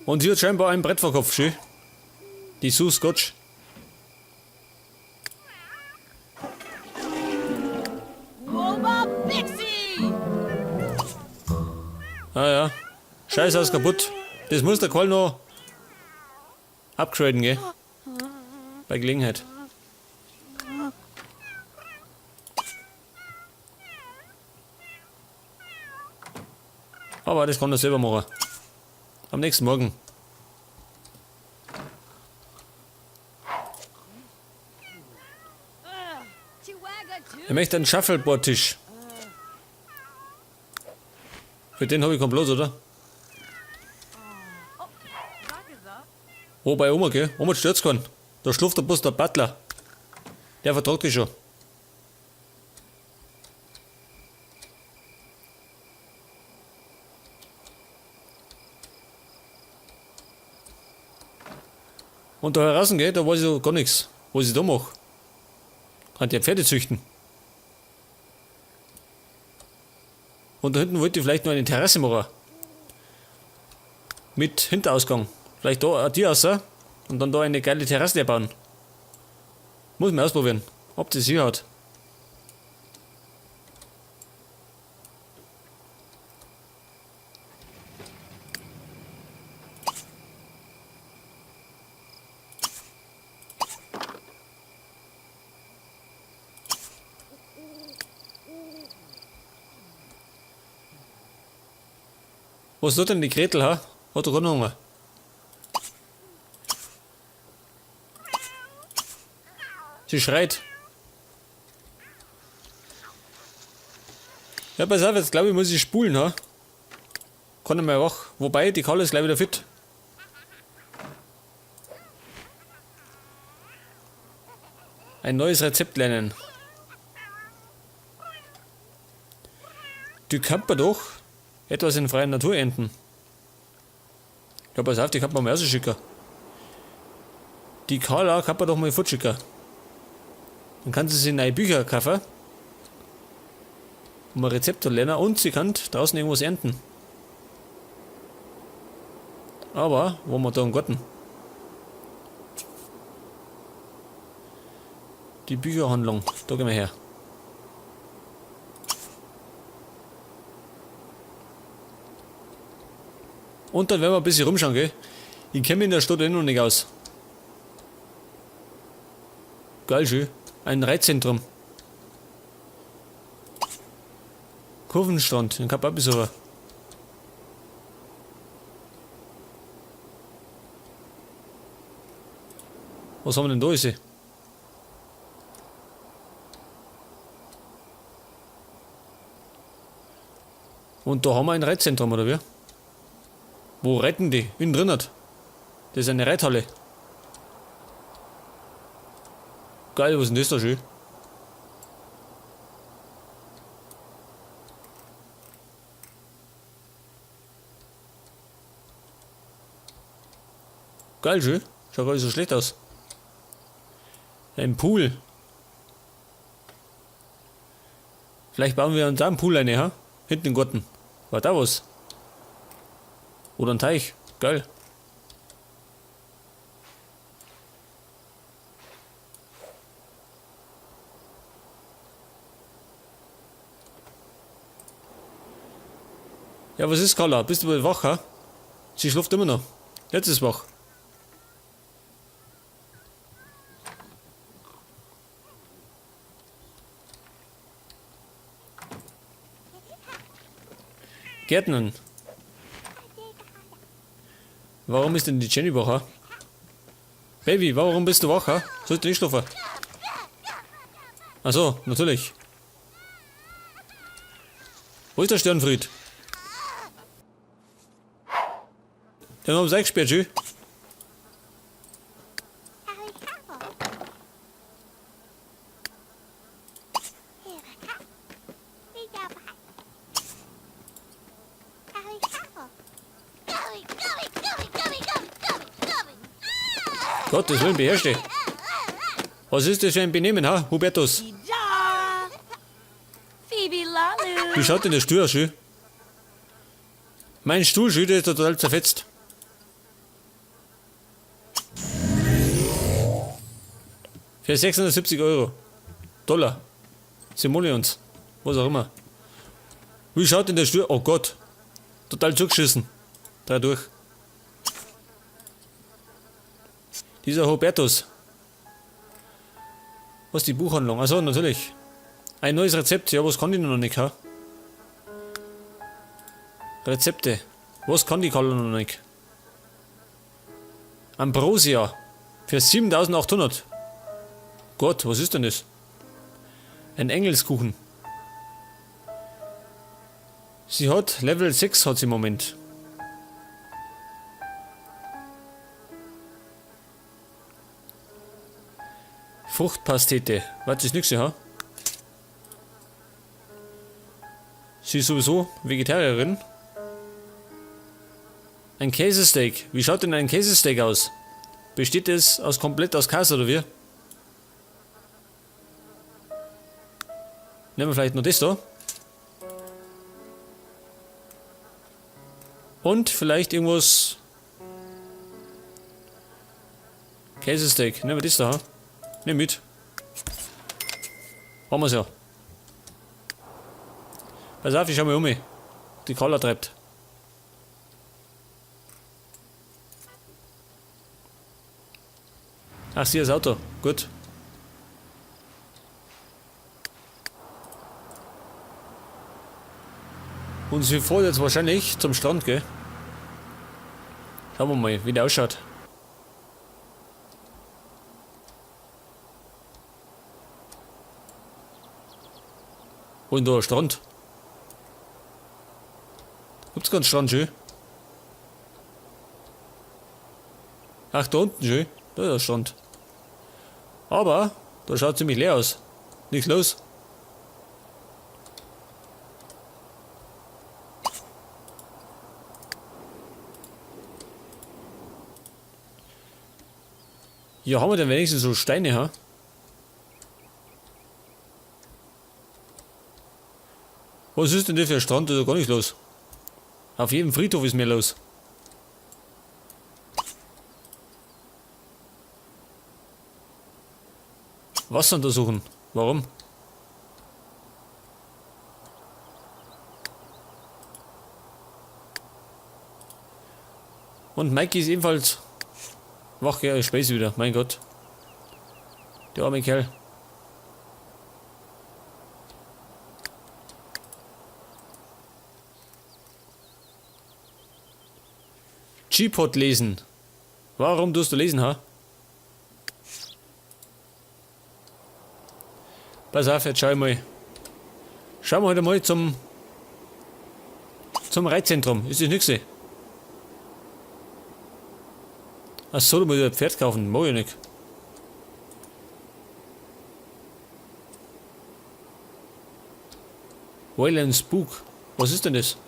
Und sie hat scheinbar ein Brett vor Kopf, schön. Die Sue Scotch. Ah ja. Scheiße, ist kaputt. Das muss der Karl noch upgraden, gell? Bei Gelegenheit. Aber das kann er selber machen. Am nächsten Morgen. Er möchte einen Shuffleboard-Tisch. Für den habe ich keinen Platz, oder? Wobei Oma, gell? Oma stört's keinen. Da schläft der bloß der Butler. Der vertragt dich schon. Und da heraus, gell, da weiß ich doch gar nichts, was ich da mache. Kann die Pferde züchten. Und da hinten wollte ich vielleicht noch eine Terrasse machen. Mit Hinterausgang. Vielleicht da eine Tür raus und dann da eine geile Terrasse bauen. Muss man ausprobieren, ob das hier hat. Was tut denn die Gretel, ha? Hat doch auch noch Hunger. Sie schreit. Ja, pass auf, jetzt glaube ich, muss ich spulen, ha? Kann nicht mehr wach. Wobei, die Karl ist gleich wieder fit. Ein neues Rezept lernen. Die kann man doch etwas in freier Natur ernten. Ja, pass auf, die kann man mal rausschicken. Die Carla kann man doch mal fortschicken. Dann kann sie sich neue Bücher kaufen. Um ein Rezept zu lernen und sie kann draußen irgendwas ernten. Aber, wo haben wir da im Garten? Die Bücherhandlung, da gehen wir her. Und dann werden wir ein bisschen rumschauen, gell? Ich kenne mich in der Stadt eh noch nicht aus. Geil, schön. Ein Reitzentrum. Kurvenstrand, den kann man auch besuchen. Was haben wir denn da? Ist? Und da haben wir ein Reitzentrum, oder wie? Wo reiten die? Innen drin hat. Das ist eine Reithalle. Geil, was ist denn das da schön? Geil, schön. Schaut gar nicht so schlecht aus. Ein Pool. Vielleicht bauen wir uns da einen Pool eine, ha? Hinten im Garten. War da was? Oder ein Teich. Geil. Ja, was ist, Carla? Bist du wohl wach, ha? Sie schläft immer noch. Jetzt ist wach. Gärtnern. Warum ist denn die Jenny wach, ha? Baby, warum bist du wach, ha? Sollst du nicht schlafen? Ach so, natürlich. Wo ist der Sternfried? Den haben sie eingesperrt, schön. Gottes Willen, beherrsch dich. Was ist das für ein Benehmen, ha, Hubertus? Wie schaut denn der Stuhl aus, schön? Mein Stuhl, schön, der ist total zerfetzt. Für 670 Euro. Dollar. Simoleons. Was auch immer. Wie schaut denn der Stuhl? Oh Gott. Total zugeschissen. Drei durch. Dieser Hubertus. Was ist die Buchhandlung? Achso, natürlich. Ein neues Rezept. Ja, was kann die noch nicht, ha? Rezepte. Was kann die Carla noch nicht? Ambrosia. Für 7800. Gott, was ist denn das? Ein Engelskuchen. Sie hat Level 6 hat sie im Moment. Fruchtpastete. Was ist nix, ja? Sie ist sowieso Vegetarierin. Ein Käsesteak. Wie schaut denn ein Käsesteak aus? Besteht es aus komplett aus Käse oder wie? Nehmen wir vielleicht noch das da. Und vielleicht irgendwas. Käsesteak. Nehmen wir das da. Nimm mit. Haben wir's ja. Pass auf, ich schau mal um. Die Carla treibt. Ach, sie das Auto. Gut. Und sie fährt jetzt wahrscheinlich zum Strand, gell? Schauen wir mal, wie der ausschaut. Wo ist denn da der Strand? Gibt's keinen Strand, schön? Ach, da unten, schön. Da ist der Strand. Aber, da schaut ziemlich leer aus. Nichts los. Hier haben wir denn wenigstens so Steine, ha? Was ist denn das für ein Strand? Da ist ja gar nichts los. Auf jedem Friedhof ist mehr los. Wasser untersuchen. Warum? Und Mikey ist ebenfalls wach, ja, ich weiß wieder, mein Gott. Der arme Kerl. G-Pod lesen. Warum tust du lesen, ha? Pass auf, jetzt schau ich mal. Schauen wir heute mal zum Reitzentrum. Ist das nix? Ach so, du musst ein Pferd kaufen. Mag ich nicht. Wayland Spook. Was ist denn das?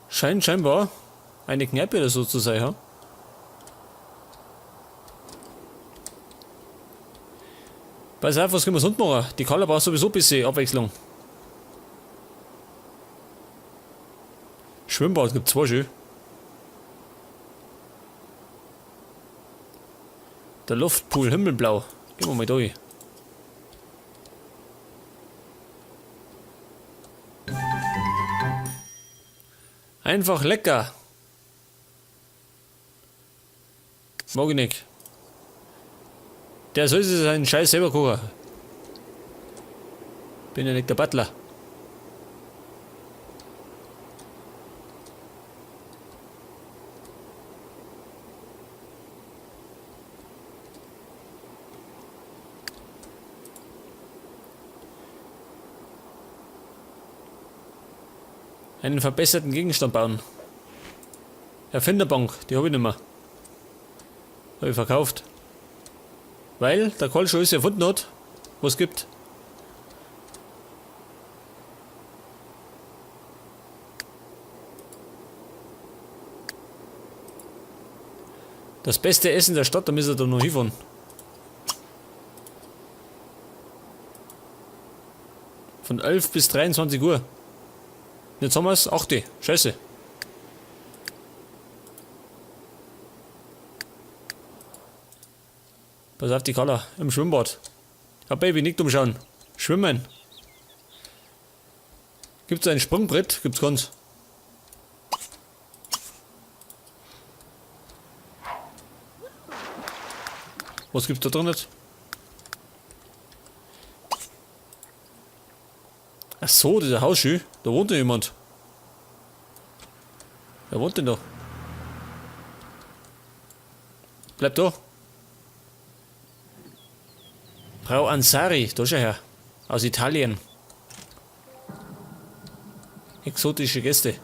Scheint scheinbar eine Kneipe oder so zu sein, ha? Pass auf, was können wir sonst machen? Die Carla braucht sowieso ein bisschen Abwechslung. Schwimmbad gibt zwei schön. Der Luftpool Himmelblau. Gehen wir mal da hin. Einfach lecker. Mag ich nicht. Der soll sich seinen Scheiß selber kochen. Bin ja nicht der Butler. Einen verbesserten Gegenstand bauen. Erfinderbank, die habe ich nicht mehr. Habe ich verkauft. Weil der Karl schon alles erfunden hat, was es gibt. Das beste Essen der Stadt, da müssen wir da noch hinfahren. Von 11 bis 23 Uhr. Jetzt haben wir es 8. Scheiße. Pass auf die Carla im Schwimmbad. Ja, Baby, nicht umschauen. Schwimmen. Gibt's ein Sprungbrett? Gibt's ganz. Was gibt's da drin jetzt? Ach so, dieser Hausschuh. Da wohnt ja jemand. Wer wohnt denn da? Bleib da. Frau Ansari, da schau her. Aus Italien. Exotische Gäste.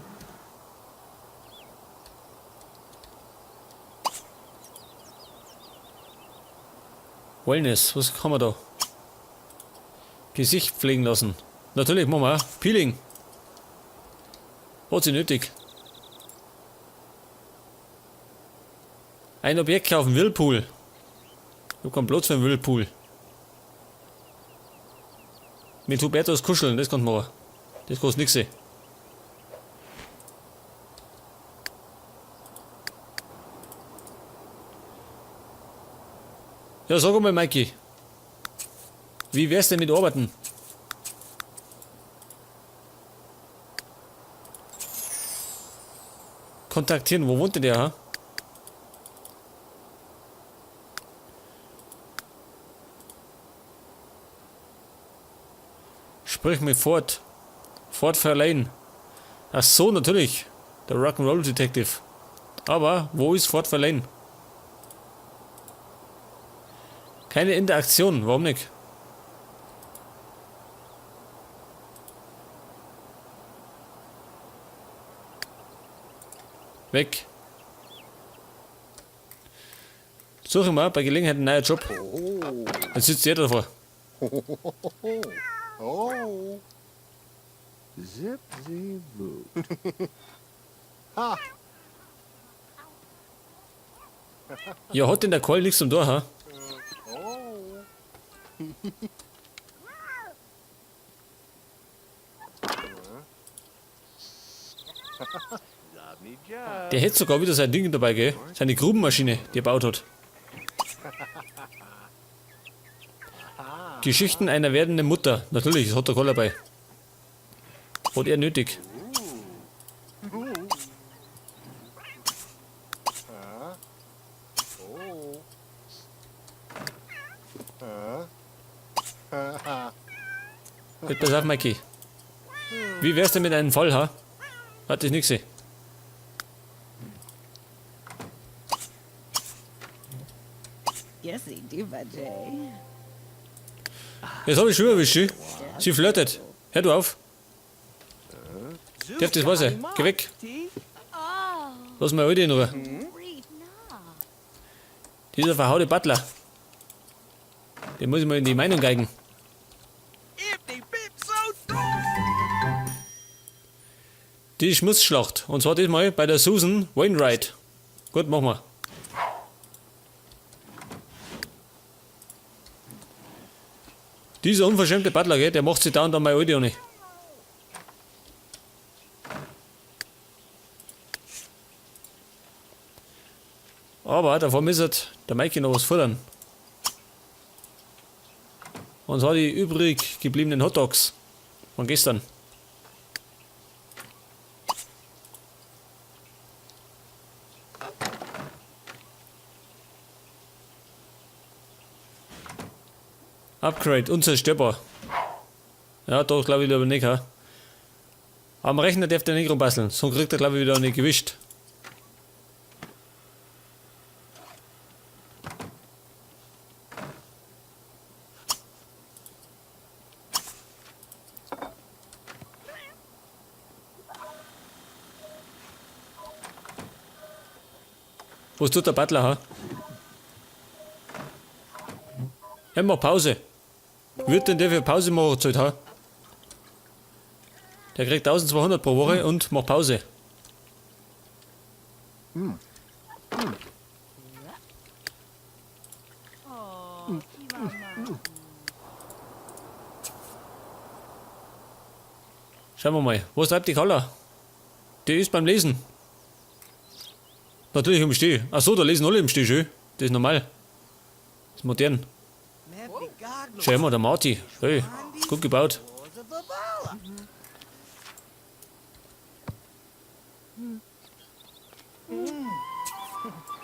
Wellness, was kann man da? Gesicht pflegen lassen. Natürlich, machen wir auch. Peeling. Hat sie nötig. Ein Objekt kaufen, Whirlpool. Ich hab keinen Platz für einen Whirlpool. Mit Hubertus kuscheln, das kann man machen. Das kostet nix. Ja, sag mal, Mikey. Wie wär's denn mit Arbeiten? Kontaktieren, wo wohnt denn der, ha? Sprich mit Ford. Ford Fairlane. Ach so, natürlich. Der Rock'n'Roll Detective. Aber wo ist Ford Fairlane? Keine Interaktion, warum nicht? Weg. Suche mal bei Gelegenheit einen neuen Job. Dann sitzt jeder davor. Oh. Zip zee boot. Ha. Ja, hat denn der Keul nichts zum Tor, ha? Oh. Der hätte sogar wieder sein Ding dabei, gell? Seine Grubenmaschine, die er gebaut hat. Geschichten einer werdenden Mutter. Natürlich, das hat der Koll dabei. Hat er nötig. Jetzt pass auf, Mikey. Wie wär's denn mit einem Fall, ha? Hat dich nix gesehen. Yes, he do, Jay. Jetzt hab ich schon erwischt. Sie flirtet. Hör du auf. Darf das was sein? Geh weg. Lass mal heute in Ruhe. Dieser verhaute Butler. Den muss ich mal in die Meinung geigen. Die Schmutzschlacht. Und zwar diesmal bei der Susan Wainwright. Gut, machen wir. Dieser unverschämte Butler, gell, der macht sich dauernd an meine Alte nicht. Aber davor müsste der Mikey noch was futtern. Und zwar die übrig gebliebenen Hotdogs von gestern. Upgrade, unzerstörbar. Ja, doch, glaube ich lieber nicht, ha? Am Rechner darf der nicht rumbasteln, sonst kriegt er, glaube ich, wieder nicht gewischt. Was tut der Butler, ha? Er macht Pause. Wird denn der für Pause machen zahlt, ha? Der kriegt 1200 pro Woche und macht Pause. Schauen wir mal. Was treibt die Carla? Die ist beim Lesen. Natürlich im Steh. Ach so, da lesen alle im Steh, schön. Das ist normal. Das ist modern. Schau mal, der Marty. Hey, gut gebaut.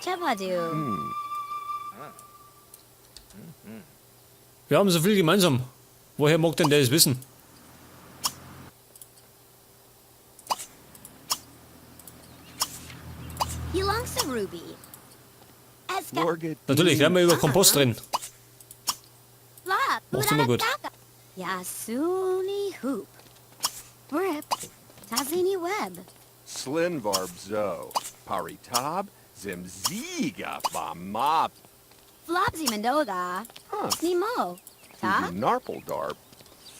Chabadu. Wir haben so viel gemeinsam. Woher mag denn der das wissen? Yulongsa Ruby. Eska Morgan. Natürlich, werden wir über Kompost reden. Flop. Macht's immer gut. Yasuni Hoop. Brip. Tazini Web. Slinvarb zo. Paritab Zimziga Bamap. Flopsy Mendoga. Huh. Nemo. Ta? Narpeldarp.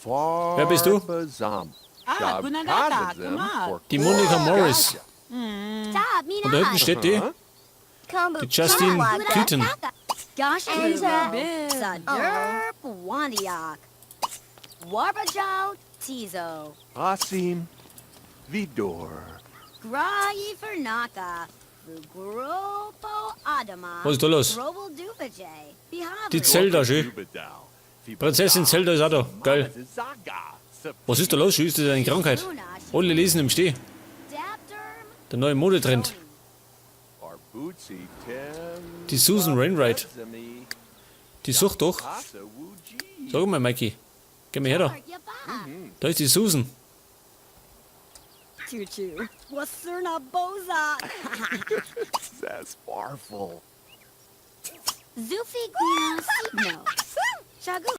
Wer bist du? Farbazam. Ah, Gunanata, Kumar. Die Monika Morris. Ta Mina. Und da hinten steht die. Kombu. Die Justine Keaton. Gosh Bib. Sadurp Wandiak. Warbajal Tizo. Asim Vidor. Grayi Fernaka. Vugropo Adama. Was ist da los? Grobel Duvajay. Die Zelda, schön. Prinzessin Zelda ist auch da. Geil. Was ist da los? Ist das eine Krankheit? Alle lesen im Steh. Der neue Modetrend. Die Susan Wainwright. Die sucht doch. Sag mal, Mikey. Geh mal her da. Da ist die Susan. Choo-choo. Wasurna Boza. Sasparful. Zufi Gna Signo.